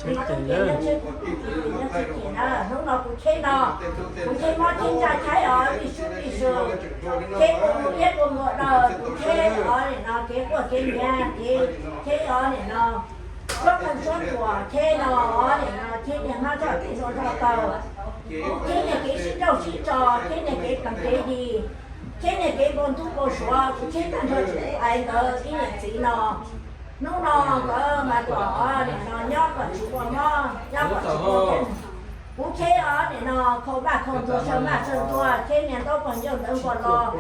Ces yog tsheb kuv tus txiv tus nyob txij kiag na, hnub no kuv tsheb no, kuv tsheb mob tsheb ntsaj tsheb os, ib sub ib sub, tsheb kuv liab kuv npua no, kuv tsheb os nim no kev quaj kev nyiav, kev tsheb os nim no, suab qeej suab tuam, tsheb no os nim no tsheb niag hmab tshaj teb zog zog taw, tsheb niag kev sib nrauj sib tso, tsheb niag kev plees kev yi, tsheb niag kev npau ntub npau suav, kuv tsheb tag nrho tsis ais ntawd ib niam txiv no. Hnub no nkawd mas kom os nim no nyob kom tsis ua mob, nyob kom tsis ua, kuv tsheb os nim no khau maj khau ntuag saw maj saw ntuag, tsheb niag ntaub pog ncauj ntawv npog los,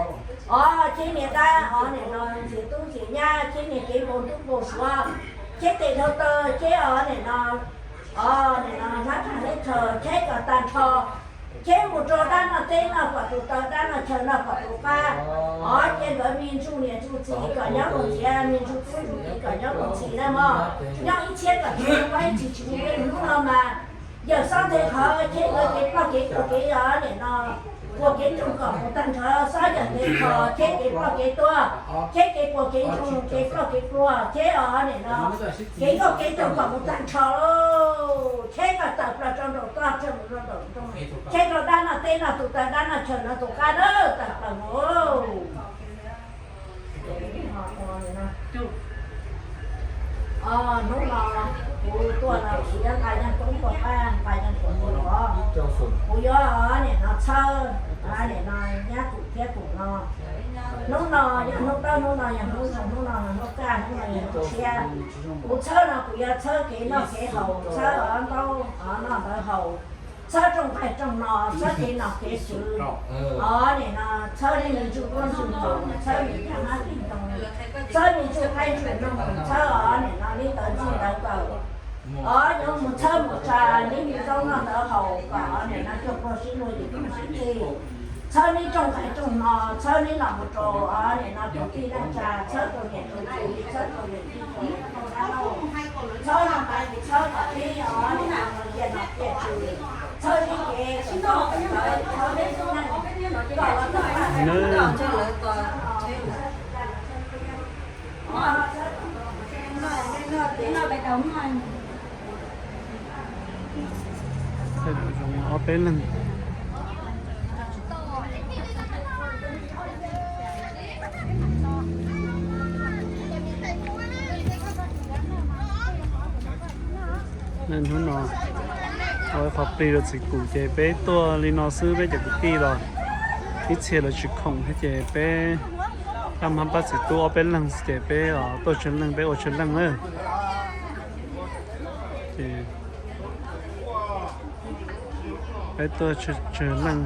os tsheb niag dab os nim no ntxias tub ntxias nyab, tsheb niag kev npau ntub npau suav, tsheb tes dhau taw, tsheb os nim no, os nim no hlab tshaj hleb chaw, tsheb kom tag nrho, tsheb mus rau dab noj teb noj kom tus taw, dab noj chaw noj kom tus qab, os cia nkawd me ntsuj niam ntsuj txiv kom nyob mus ntxiv, me ntsuj tub ntsuj kiv kom nyob mus ntxhi na mog, nyob ib txhiab kom tsis ua ib txhis tsis ua hnub no mas, yawm xob nthe qhov tsheb nkawd kev ploj kev tuag kev os nim no, ua kev nroog kom mus tag nrho, xob yawm nthe qhov tsheb kev ploj kev tuag, tsheb kev puas kev ntsoog kev ploj kev pluag, tsheb os nim no, kev nkauj kev nraug kom mus tag nrho lauj, tsheb kom tawm plaws rau nraum toj, tsheb mus rau nraum nroog, tsheb rau dab noj teb noj tus taw, dab noj chaw noj tus qab na, tawm plaws mus. Os hnub no kuv tuaj no kuv yuav nqa yeej toob puag qab, nqa yeej puag tuaj os, kuv yuav nim no txhawb nim no nyab kum thiab kum no. Hnub no yog hnub tawb, hnub no yog hnub zoo, hnub no yog hnub kaj, hnub no yog hnub tshiab. Kuv txhawb no kuv yuav txhawb kev noj kev haus, txhawb os ntaub os noj ntawv haus, txhawb rooj nqaij rooj no, txhawb kev nom kev tswv, os nim no txhawb nej me ntsuj duab ntsuj ntoo, txhawb nej caj hmab caj ntoo, txhawb nej ntsuj qaib ntsuj noog, txhawb os nim no nej ntawv ntxig ntawv kawm, os yuav mus txhawb mus tsa nej me zaub noj ntawv haus kom os nim no cuag puag sib luag yim sib txig, txhawb nej rooj nqaij rooj no, txhawb nej los mus rau os nim no tus tij neej tsa, txhawb rau niam rau txiv, txhawb rau niam tij txhawb no pab txhawb kom peb os nim no cia nom cia tswv, txhawb nej kev sib ntaub sib ntawv, txhawb nej tib neeg kom los tau. Ob peb leeg. Hnub no ua ib qho plig rau txiv kum ces peb tuaj li no xwb, peb cov kwv tij los ib txhia lawv tsis khoom thiab ces peb pab mab pab txiv tub ob peb leeg ces peb tuaj tsawg leej peb ua tsawg leej na. Ces peb tuaj tsawg leej,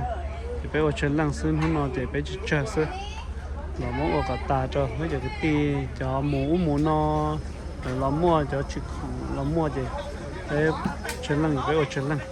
ces peb ua tsawg leej xwb, hnub no ces peb tsawg tsawg xwb. Los muab ua kom tas rau peb cov kwv tij, cov mus ub mus no los muaj, cov tsis khoom los muaj ces peb tsawg leej peb ua tsawg leej.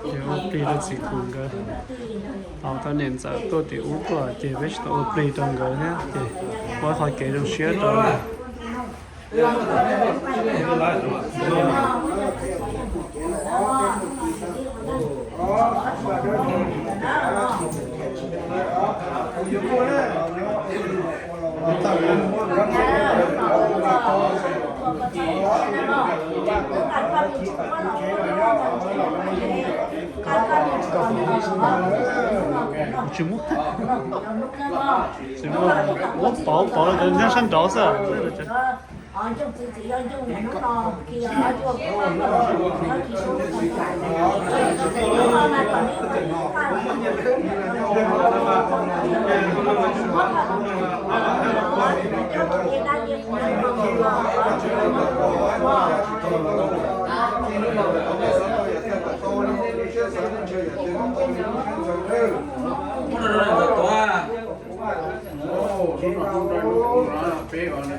Ces ua plig rau txiv kum nkawd, hos tau niam ntxawm tuaj tim ub tuaj ces peb tsis tau ua plig rau nkawd thiab ces ua qhov kev zoo siab rau. Tsis muaj, tsis muaj, ua pov pov cov nyob sab nraud xwb. Niam hlob Tooj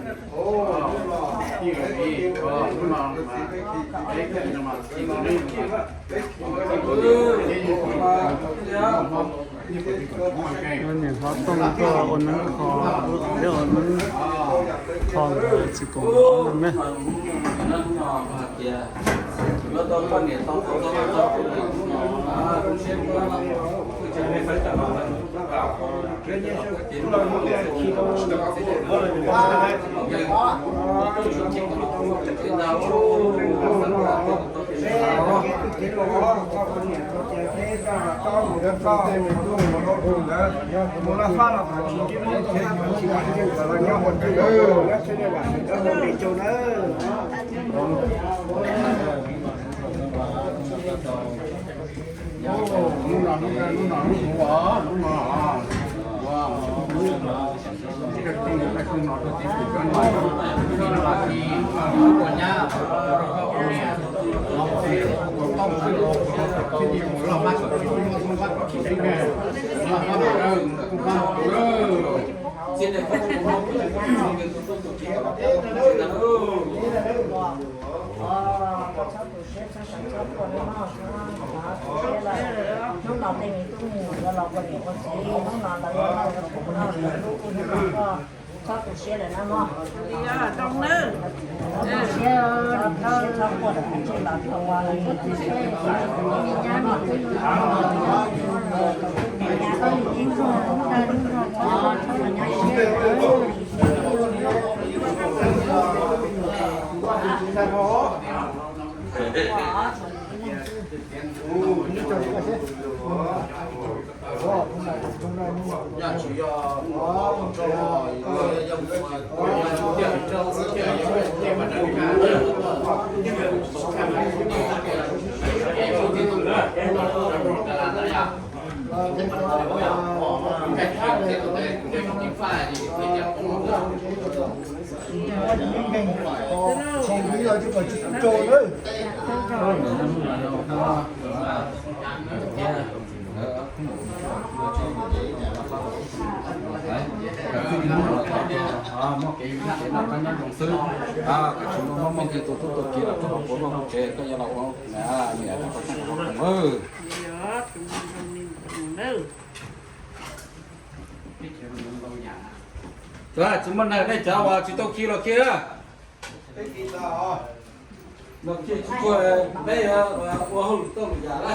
tuaj ua neeb kho, peb ua neeb kho txiv koom ob leeg ne. Hnub no tej me tub me nyuam yuav los ua niam ua txiv, hnub no lawv yuav los ua tus noj lawv lub, hnub no koj txhob tu siab lawm na mog. Txhob tu siab, txhob tu siab, txhob quaj lawm, tsis los tau ua lawv tus siab, tus nyab me tub me nyuam, tus nyab tub me nyuam, txhob nyob siab. Muaj kev noj qab nyob zoo xwb, koj tsis muaj mob muaj nkeeg tus tub tus kiv los rau hauv paus luaj hauv tsev, koj yuav los ua niam los ua tub tus tus. Tsis muaj neeg, nej cov uas tsis tau khi los khi na. Los khi tsis tshua, peb yuav ua hauj lwm tau lwm yam na.